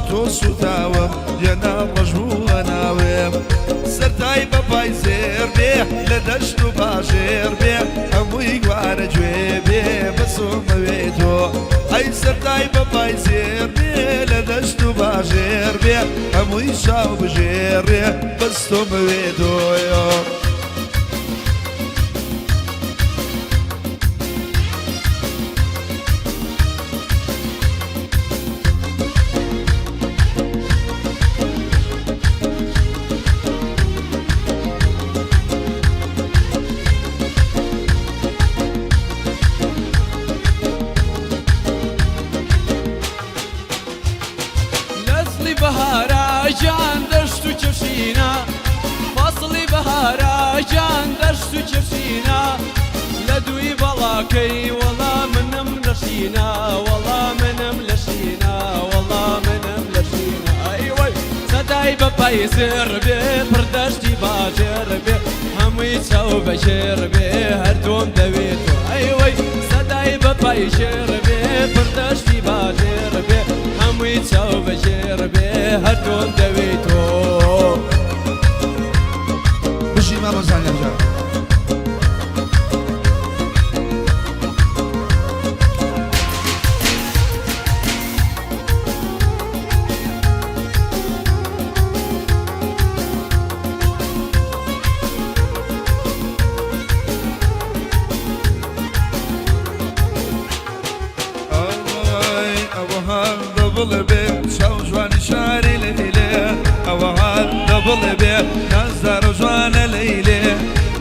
تۆ سوتاوم جێنا ڕەش بووە ناوێم سەرتای بە پای زێر بێ لە دەشت و باژێر بێ هەمووی گوارە گوێ بێ بەسۆمەوێ تۆ ئەی سەرتای بە پای زێر بێ لە دەشت و باژێر بێ هەمووی چاو بژێڕێ بەس تۆمەوێ تۆیۆ. لەسڵی بەهارا گیان دەشت و کەشینە فەسڵی بەهارا گیان دەشت و کەشینە لە دووی بەڵاکەی وەڵا منم لەشینە وەڵا منم لەشینە وەڵا منم لەشینە ئەی وەی سەدای بە پای زێڕ بێ پڕ دەشتی باژێڕ بێ هەمووی چاو بەژێڕ بێ هەر تۆم دەوێت تۆ ئەی وەی سەدای بە پای ژێڕ بێ پڕ دەشتی باژێڕ بێ هەمووی چاو بەژێڕ بێ هەر تۆم دەوێت تۆ. بژی مامە زانیار جان. ئەی ئەوها دەبڵێ بێ چاو جوانی شاری لەیلێ ئەوها دەبڵێ بێ نازدار و جوانە لەیلێ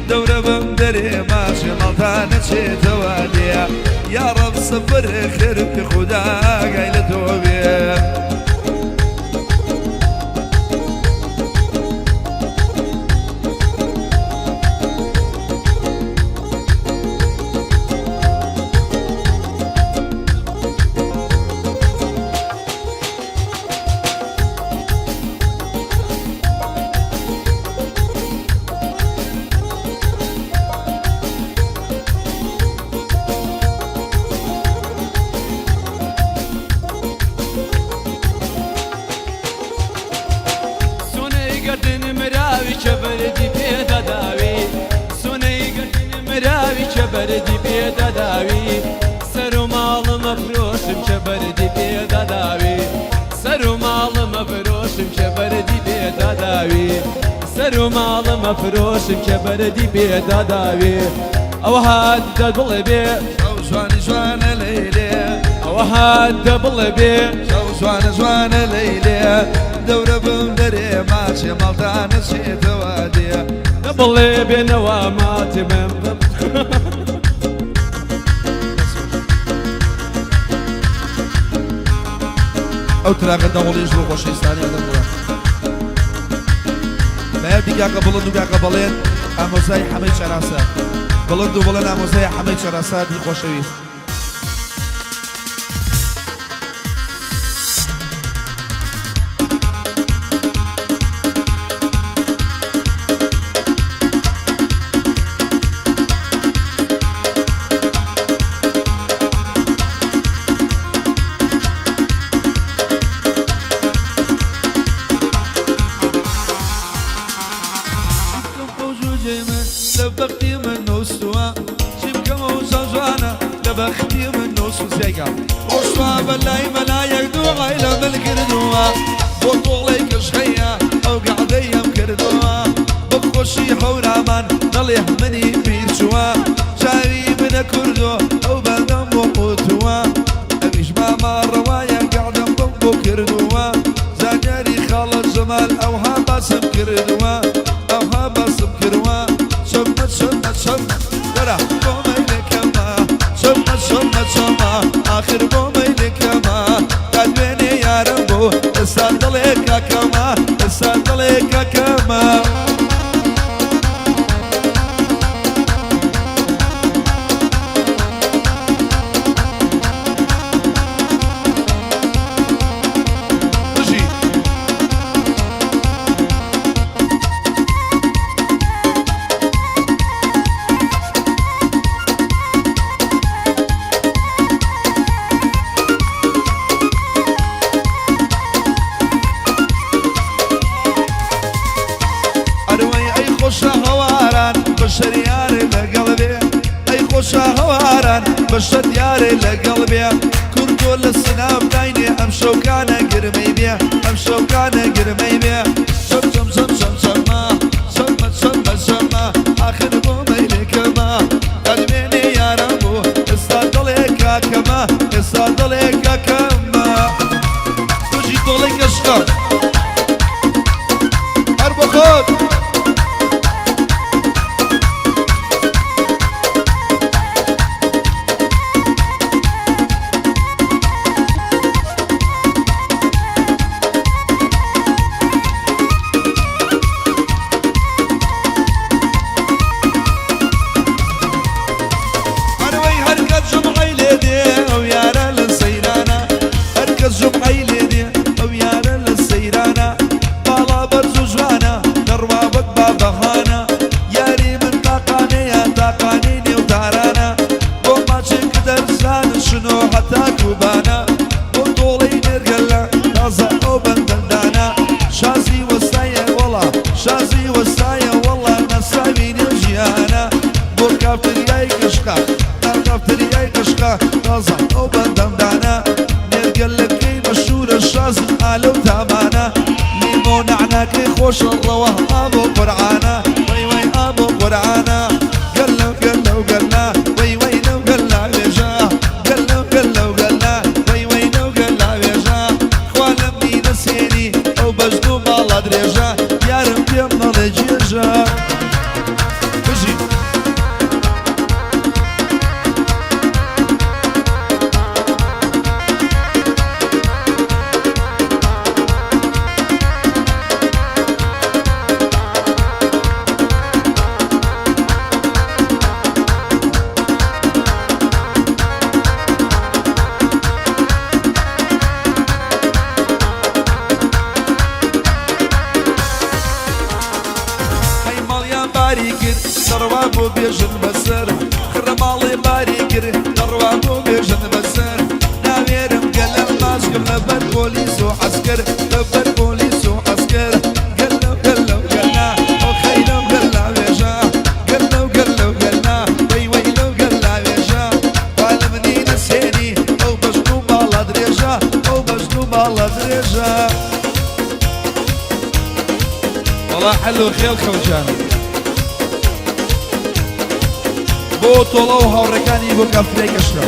دەورە بم دەرێ ماچێ ماڵتا نەچێتەوە لێ یا ڕەب سفر خێر بێ خودا ئاگای لە تۆ بێ. سونەی گەردن مراوی کە بەردی پێدەداوی سونەی گەردن مراوی کە بەردی پێدەداوی سەر و ماڵمە فرۆشم کە بەردی پێدەداوی سەر و ماڵمە فرۆشم کە بەردی پێدەداوی سەر و ماڵمە فرۆشم کە بەردی پێدەداوی ئەوە هات دەبڵێ بێ چاو جوانی جوانە لەیلێ ئەوە هات دەبڵێ بێ چاو جوانە جوانە لەیلێ دەورە بم دەرێ ماچێ ماڵتا نەچێتەوە دێ دەبڵێ بێنەوە ماتێ بم بم. ئەو تراکە دەوڵیش بۆ خۆشەویستانی ئەدەم بڵێ بەیادی کاکە بڵند و کاکە بەڵێن ئامۆزای حەمەی چەراسە بڵند و بڵێن ئامۆزای حەمەی چەراساتی خۆشەویست. لە بەختی من نووسووە چی بکەم ئەو جوانە لە بەختی من نووسو زیایکە ڕۆشتوە بە لای مەلایەک دوعای لە من کردووە بۆ تۆڵەی کەشخەیە ئەو گەعدەیم کردووە بە خۆشی هەورامان دەڵێ منی بیرچووە چاوی منە کوردۆ ئەو بەردەم بۆ قوتووە ئەویش مامە ڕەوایە گەعدەم بەم بۆ کردووە زانیاری خاڵە جەمال ئەوها باسم کردووە ئەوها باسم کردووە چەمە چەمە چەم دەرە بۆ مەیلەکەمە چەمە چەمە چەمە ئاخر بۆ مەیلەکەمە تا دوێنێ یارم بوو ئێستا دڵێ کاکەمە ئێستا دڵێ کاکەمە. بژی. بۆ شاهەواران بەشە دیارێ لەگەڵ بێ کوردۆ لە سناپ داینێ ئەم شەوکانە گرمەی بێ ئەم شەوکانە گرمەی بێ چەم چەم چەم چەم چەمە چەمە چەمە چەمە ئاخر بۆ مەیلێکەمە ئەدمێنێ یارم بوو ئێستا دڵێ کاکەمە ئێستا دڵێ کاکەمە بژی دڵی گەشتە هەر بۆ خۆت. هەروەی هەر کەس جومعەی لێ دێ ئەو یارە لە سەیرانە هەر کەس جومعەی لێ دێ ئەو یارە لە سەیرانە باڵا بەرز و جوانە دەڕوا وەک بابەهانە یاری من تاقانەیە تاقانەی نێو تارانە بۆ ماچێک دەرزان شنۆ هەتا کوبانە بۆ تۆڵەی نێرگەلە تازە ئەو بەندەندانە شازی وەستایە وەڵا شازی وەستایە وەڵا ناسراوی نێو ژیانە بۆ کافتریای قشقا کافتریای قشقا تازە ئەو بەندەندانە نێرگەلەکەی مەشهورە شازن ئالە و تامانە لیمۆ نەعناکەی خۆشە ڕەوە ئابۆ قورعانە وەی وەی ئابۆ قورعانە گەلە گەلە و گەلە وەی وەی لەو گەلە وێژە گەلە گەلە و گەلە وەی وەی لەو گەلە وێژە خوا لەم نەسێنی ئەو بەژن و باڵا درێژە یارم پێم نەڵێ گێژە بژی. هەی ماڵیان باری کرد دەڕوا بۆ بێژن بەسەر خڕە ماڵێ باری کرد دەڕوا بۆ بێژن بەسەر ناوێرم گەلم ماسکم لەبەر پۆلیس و عەسکەر لەبەر پۆلیس و عەسکەر گەلە گەلە گەلە ئەو خەیرە گەلە وێژە گەلە گەلە گەلە وەی وەی لەو گەلە وێژە وا لە منی نەسێنی ئەو بەژن و باڵا درێژە ئەو بەژن و باڵا درێژە. وەڵا حەل و خێڵ خەوجان بۆ تۆڵە و هاوڕێکانی بۆ کافتریای گەشتە.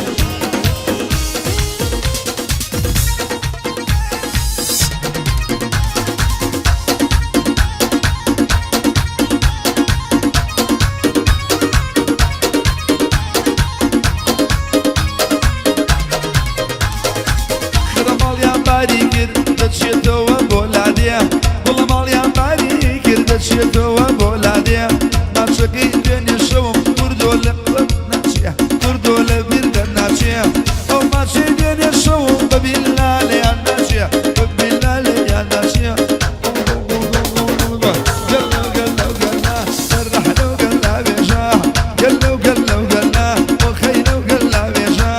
خرە ماڵیان باری کرد دەچێتەوە بۆ لادێ گوڵە ماڵیان باری کرد دەچێتەوە بۆ لادێ ماچەکەی دوێنێ شەوم کوردۆ لە ناچێ کوردۆ لە بیر دەرناچێ ئەو ماچەی دوێنێ شەوم بە بیلا لێیان ناچێ بە بیلا لێیان ناچێ. گەلە گەلە گەلە سەرحلە گەلە وێژە گەلە گەلە گەلە بۆ خەیرە گەلە وێژە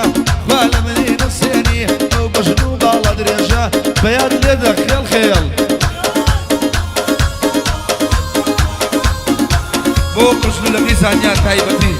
خوا لە منی نەسێنی ئەو بەژن و باڵا درێژە بەیاد لێدە خێڵ خێڵ بۆ قژن و لەقی زانیار تایبەتی.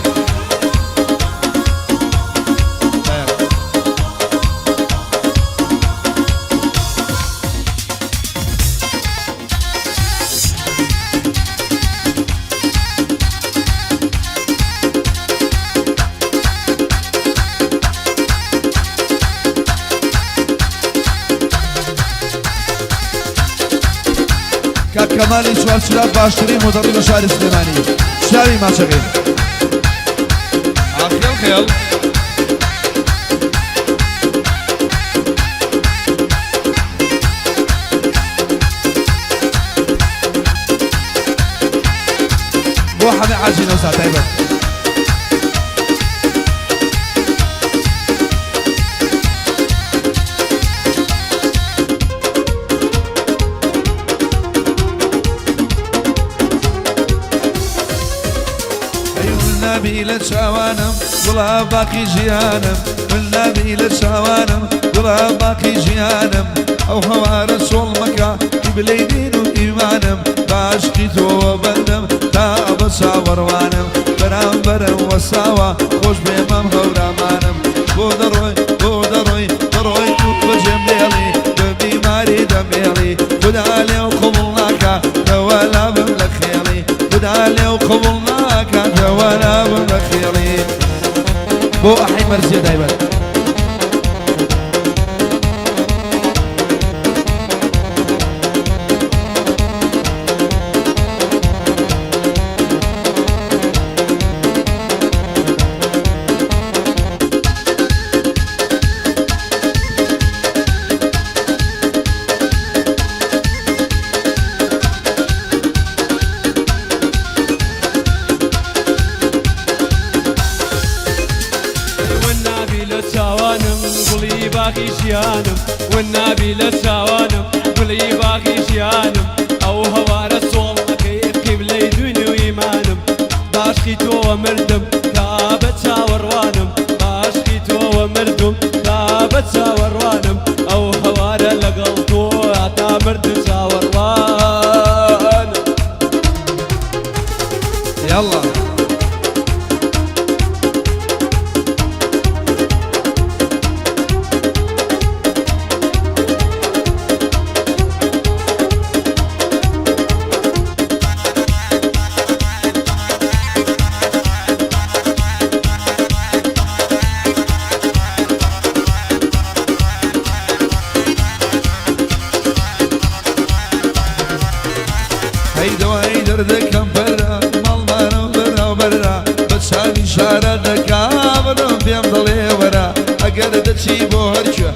کاک کەمالی چوارچرا باشترین مۆدەڕی لە شاری سلێمانی چاوی ماچەکەی. ئاخێڵ خێڵ. بۆ حەمە حاجی نەوزاد تایبەت. ئەی والنەبی لە چاوانم گوڵا باقی ژیانم والنەبی لە چاوانم گوڵا باقی ژیانم ئەو هەوارە چۆڵ مەکە قیبلەی دین و ئیمانم بە عەشقی تۆوە بەندم تا ئەبەد چاوەڕوانم. بەرامبەرم وەساوە خۆش بێ مام هەورامانم بۆ دەڕۆی بۆ دەڕۆی دەڕۆی و بەجێم دێڵی بە بیماری دەمێڵی خودا لێو قبوڵ ناکا تەوەلا بم لە خێڵی خودا لێو قبوڵ ناکا تەوەلا بم لە خێڵی بۆ ئەحەی مەرزیە دایبەت. والنبی لە چاوانم گوڵی باخی ژیانم والنبی لە چاوانم گوڵی باخی ژیانم ئەو هەوارە سۆڵەکەی قیبلەی دوین و ئیمانم باشقی تۆوە مردم تا بە چاوەڕوانم باشقی تۆوە مردم تا بە چاوەڕوانم ئەو هەوارە لەگەڵ تۆ تا مردم چاوەڕوانم. يلا هەی دوای دەردەکەم بەرە ماڵمانم بەرە بەرە بە چاوی شارە دەکا بەدەم پێم دەڵێ وەرە ئەگەر دەچی بۆ هەرکوێ.